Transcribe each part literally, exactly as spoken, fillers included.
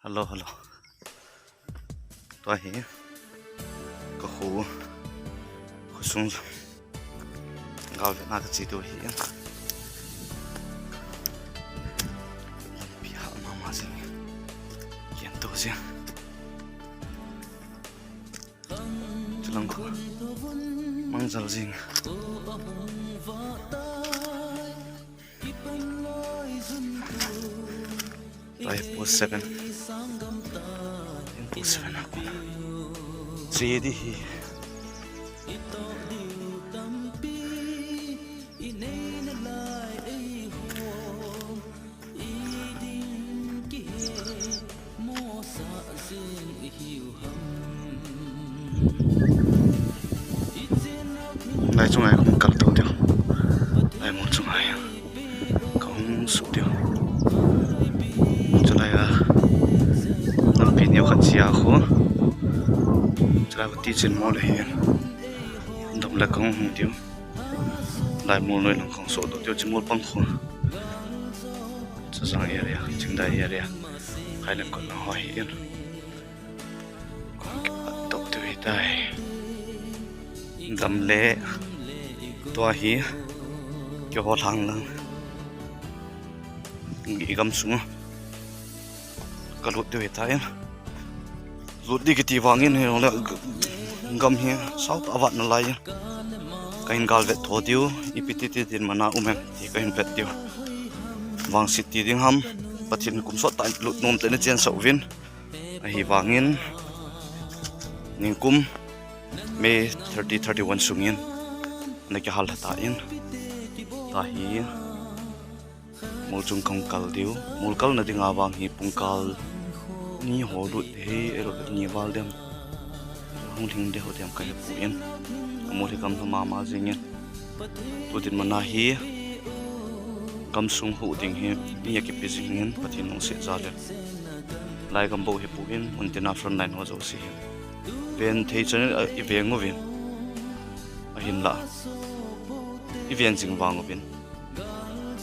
Hello, hello. Tua hi ka kho, khosung gal ve na ka chi tu hi. Pi ha mama sin. Yan tu sin. Chulang ko. Mangjal jing. Tua hi post seven. Post seven a kona. Che di hi. Lai chunga kahung kal to diu. Lai mol chunga kahung suh diu. Chulai a lampi neo khat chia khu. Chulai khu tichin mol le hin. Dom le kahung hung diu. Lai mol noi lang kahung suh to diu, chi mol pang khu. Chazang area, Chingdai area. Khai lang kon lang ho hi in. Kong kipat to tu hi tai. Gam le tua hi. Keiho lhang lang. I gam sunga ka lut diu hi tai. Lut di kiti vangin hi le gam hi sao ta vat na lai. Ka hin gal vet tho diu, ipi ti ti din mana um em ti ka hin vet diu. Vangset ti ding ham, Pathen kum sot ta lut nom te na chen sa uvin. Ahi vangin, ningkum May thirty, thirty-one sungin, na kihal ta in. Tua hi, mol chung kahung kal diu. Mol kalna dinga vang hi pungkal ni ho lut hi, elo ni val dem. Hung lhing de ho dem ka he pu in. Mol hi gam mama jingin. Tu din mana hi gam sung hu ding hi mi a kipi jingin Pathen lungset jal in. Lai gam bou hi pu in, mun tina front line ho jouse hi. Ven thei chan i veng uvin. Ahinla. I ven jing vang uvin.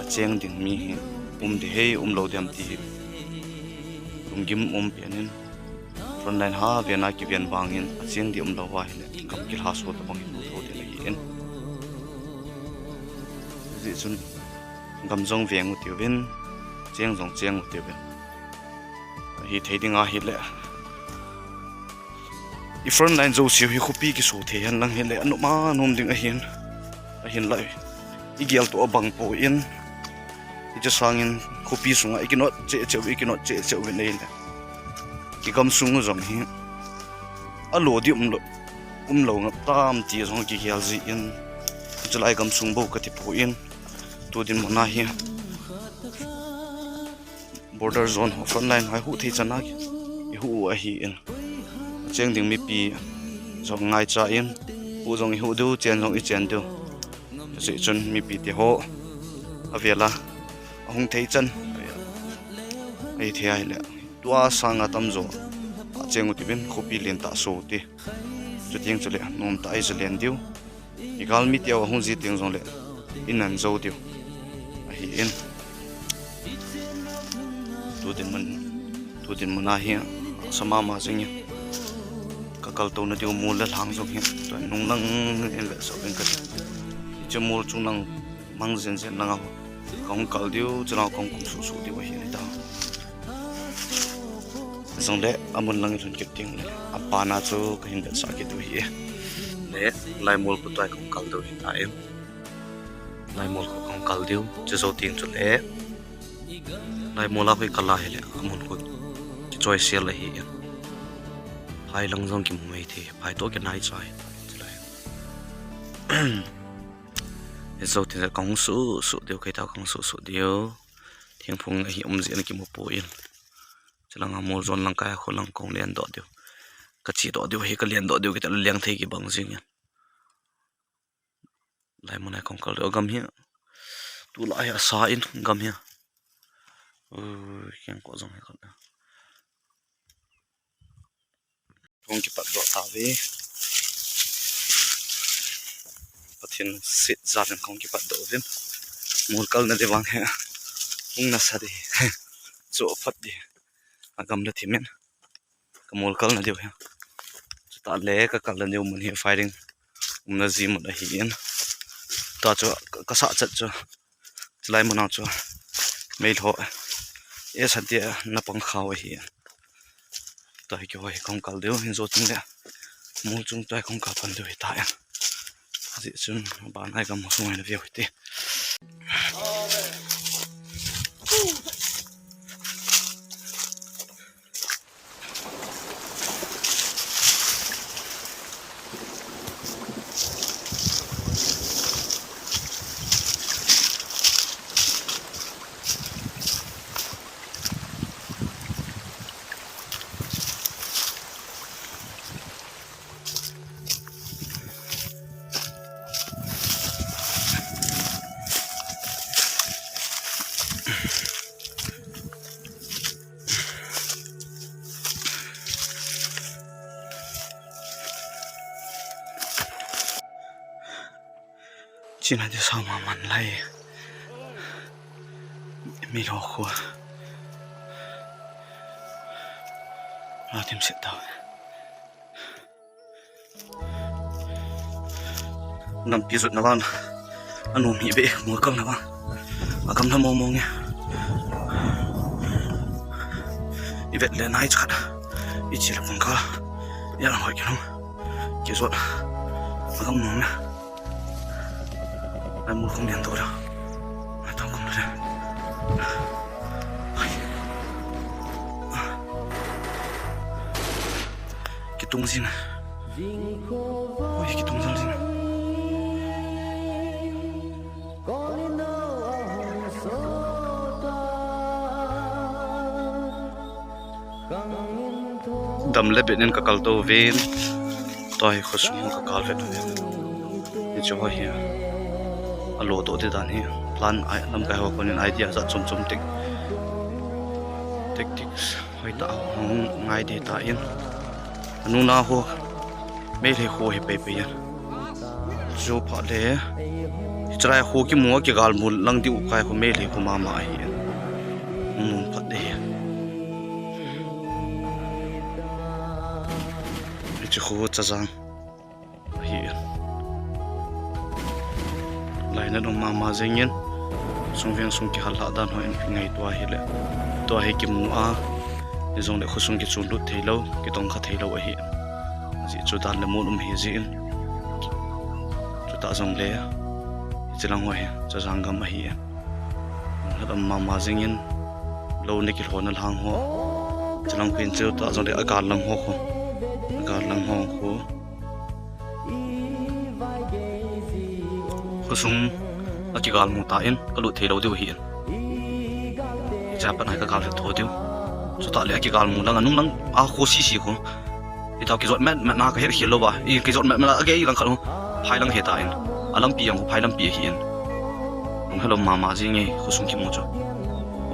A cheng ding mi hi um di hei um lo diam ti hi. Lungkim um pian in. Front line ha ven a kiven vangin a cheng di um lo va hile gam kilha so ta bang hi mu tho ding ahi in. Hijeh chun gam jong veng u tiu vin, cheng jong cheng u tiu vin. Hi thei ding ahile. I front line jouse hi khopi kiso thei hen lang hile, anom a nom ding ahin. Ahinla. I gel to a bang po in. Hiche sangin khopi sunga i kinot cheh cheh u, i kinot cheh cheh u vin ahile. I gam sung u jong hi. A lo di um lo, um lo ngap tam ti jong kigel ji in. Chulai gam sung bou ka ti po in. Tu din mana hi. Border zone ho front line ho hu thei chan a i hu u ahi in. Cheng ding mipi jong ngaicha in. Hu jong i hu diu, chen jong i chen diu. Hijeh chun mipi te ho. A vela. A hung thei chan. Ahi thei ahile. Tua sanga tamjo. A cheng u tiu vin khopi len ta so ti. Chuteng chule nom ta a i ja len diu. I gal mi tia hung ji teng jongle, i nan jo diu. Ahi in. Tu din mun, tu din mun ahi, sa mama jing in. Ka kal to na diu mol le lhang jong hi, tu nung lang in le so in ka. Hiche mol chung lang mang jen jen lang a. Kahung kal diu, chulai kahung kum suh suh diu ahi in ta. Jongle, amun lang i lhun kit ding le, apa na chu ka hin vetsah kit u ahi e. Le, lai mol khu tua kahung kal diu ahi tai. Lai mol khu kahung kal diu, chu jou teng chule. Lai mol a khu i kal a hile, amun khu kichoi sel ahi e. Phai lang jong kimu mai thei, phai to kinai chai. Chulai. Hi jou teng kahung suh suh diu, kei ta kahung suh suh diu. Thingphung ahi um jeh in kimu poi. Chulanga mol jon lang kai a khu lang kahung len doh diu. Ka che doh diu hi ka len doh diu kiti le leng thei kibang jing in. Lai mun a kahung kal diu gam hi. Tulai hi asa in gam hi. Ui, keng ko jong hi kal. Kahung kipat doh tauve. Pathen lungset jal in kahung kipat doh uvin. Mol kalna di vang hi. Hung nasa di. Cho phat di. Agam le thimin. Ka mol kalna diu hi. Chutah le ka kalna diu mun hi firing umna ji mun ahi in. Tua chu ka, ka sah chat chu. Chulai muna chu. Meilhou. E san tia na pang khau ahi. Tua hi kihoi kong kal diu hin jo chung le. Mol chung tua kong kal pan diu hi ta in. Ji chun ban ai kam sung ai na viu hi ti. China di sa ma man lai. Meilhou khu. Ra tim set tau. Nampi jotna vang. Anom hi ve, mol kalna vang. Agam na mong mong e. I vet le nai chat. I chi le pung ka. Ya lang hoi ki long. Ki jot. Agam nom na. Ai mol kong lian to da. Ai tang kong da. Ai. Kitung jin. Oi, kitung jal jin. Dam le bet nin ka kal to vin. Tua hi khosung ka kal vet uvin. Hichu ho hi. Alo to te dan hi. Plan ai lamkai ho konin idea jat chom chom tik. Tactics. Hoi ta hung ngai de ta in. Anung na ho. Meilhei kho hi pei pei in. Chu phat le. Chulai kho kimu a kigal mu lang diu kai kho Meilhei kho mama ahi in. Hung nom phat de. Hichu kho Chazang. Ahi. Lainat um mama jing in, sung veng sung kihal lhah dan ho in ngaito ahi le. Tua hi kimu a, hijong le khosung kichun lut thei lou, kitong kha thei lou ahi. Ajeh chu dan le mun um hi jeh in. Chuta jong le, hiche lang ho hi, Chazang gam ahi. Lainat um mama jing in, lou na kilhona lhang ho. Chulang pin chuta jong le agal lang ho kho. Agal lang ho kho. Khosung a kigal mu ta in, ka lut thei lou diu ahi in. Hiche a pat a ka gal tho diu. Chuta le a kigal mu lang, anung lang, a kho sisi kho. Hitah kijot met met na ka het khel lou va. I kijot met met a gei lang khat u. Phai lang he ta in. A lampi jong phai lampi ahi in. Nung helou mama jing e, khosung kimu chu.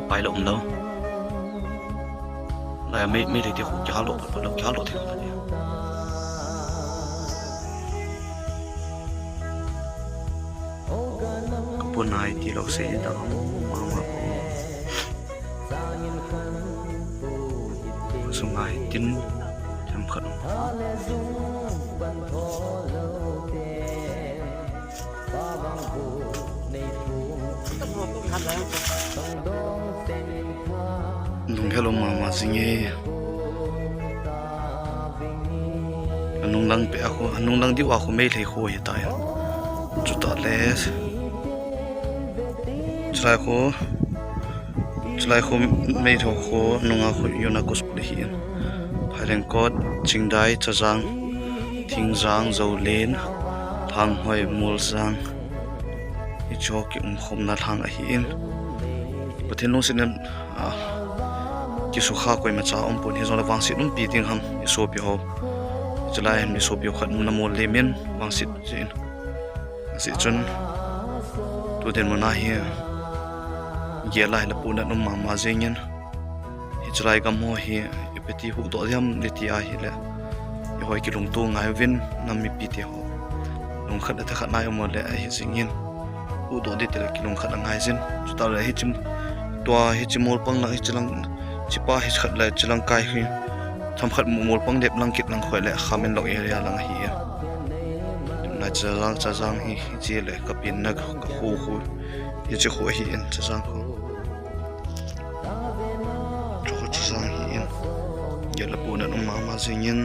Pai lou um lou. Lai a Mei, Meilhei te khu kihal lou, lou, kihal lou thei lou ta dia. Ka pun nai ti lou sei ta mama ko. Khosung a hi tin themkhat um. Nung helou mama jing e. Anung lang pe a kho, anung lang diu a kho Meilhei kho hi ta in. Chuta le. Chulai kho. Chulai kho Meilhei kho, nunga kho Yona Gospel ahi in. Phaileng Kot, Chingdai, Chazang, Thingjang, Joulen, Lhanghoi, Muljang. Hichu kium khomna lhang ahi in. Pathen lungset in, a, kisukha koima cha um pon hijong le vangset umpi ding ham, i sopi ho. Chulai ham i sopi ho khat na mol le min, vangset jin. Ajeh chun, tu dinmun a hi, gel a hi le puna um mama jing in, hiche lai gam ho hi, ipi ti huhdoh diam le ti ahi le, i hoi kilungto ngai uvin, nam mipi te ho. Lungkhat le thakhat nai um le ahi jing in, huhdoh di ti le kilungkhat a ngai jin. Chuta le hiche, tua hiche mol pang lang hiche lang, Chipa hi khat le chilang kai hi. Themkhat Mol pang dep lang kit lang khoi le Khamenlok area lang ahi e. Tumna Chazang, Chazang hi, hiche le ka pen na ka kho kho. Hiche kho ahi in Chazang kho. Chu kho Chazang ahi in. Gel le pon na um mama jing in.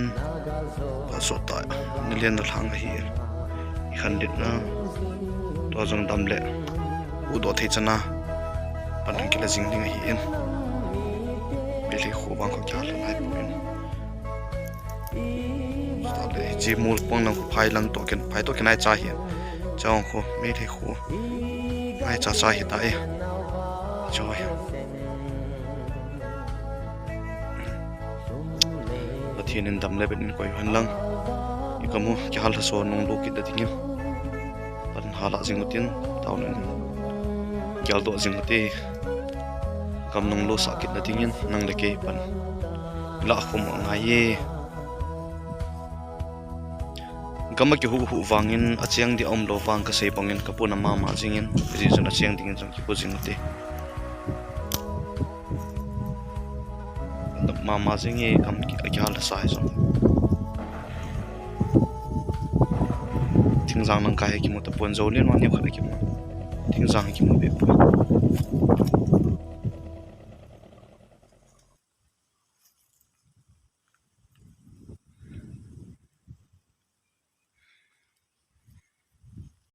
Pha so ta. Ni len na lang ahi in. I khan dit na. Tua jong dam le. U do thei chana. Pan hung kila jing ding ahi in. Meitei kho vang kho kya la nai pu in. Tua le, hiche Mol pang lang kho phai lang to ken, phai to ken ai cha hi. Chang kho, Meitei kho. Ai cha cha hi ta e. Cho hi. Pathen in dam le bet in koi hen lang. I kamu, kihal tha so nung lo kit da ding in. Pan hala jing utin, tao nen. Kial do jing uti. Kam nung lo sa kit na ding in, nang le kei pan. La khum ngai e. Gam a kihuh huh vangin, acheng di a um lo vang kasei bangin, ka pon a mama jing in, hijeh chun acheng ding in jong kipu jing uti. Mama jing e, gam ki, kihal sa e jong. Thingjang lang kai kimu tapon, Zolen vang neo khat kimu. Thingjang kimu be.